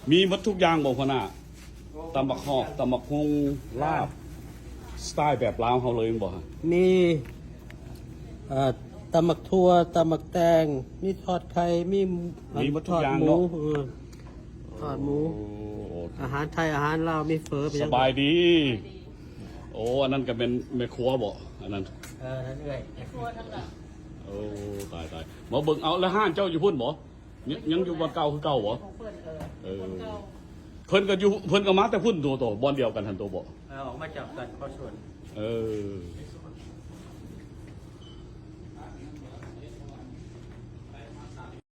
ມີໝົດທຸກຢ່າງບໍ່ຫົວໜ້າ? ຕຳບັກຫອກ ຕຳບັກຫຸ່ງ ລາບ ສະໄຕແບບລາວເຮົາເລີຍແມ່ນບໍ່? ມີ ເອີ ຕຳບັກຖົ່ວ ຕຳບັກແຕງ ມີທອດໄຂ່ ມີ ມີໝົດທຸກຢ່າງເນາະ ເອີ ທອດໝູ ໂອ້ ໂອເຄ ອາຫານໄທ ອາຫານລາວ ມີເຝີ ເປັນຫຍັງ? ສະບາຍດີ. ໂອ້ ອັນນັ້ນກໍແມ່ນແມ່ຄົວບໍ່ ອັນນັ້ນ? ເອີ ນັ້ນເອື້ອຍ ແມ່ຄົວທັງຫຼາຍ. ໂອ້ ຕາຍໆ ມາເບິ່ງ ເອົາ ແລ້ວຮ້ານເຈົ້າຢູ່ພຸ້ນບໍ່? ຍັງ ຍັງຢູ່ບ່ອນເກົ່າຄືເກົ່າບໍ່? ຂອງເພິ່ນ ເອີ ເອີ ບ່ອນເກົ່າ ເພິ່ນກໍຢູ່ ເພິ່ນກໍມາແຕ່ພຸ້ນໂຕ ບ່ອນດຽວກັນຫັ້ນໂຕບໍ່? ເອີ ອອກມາຈາກກັນ ເຂົ້າສວນ ເອີ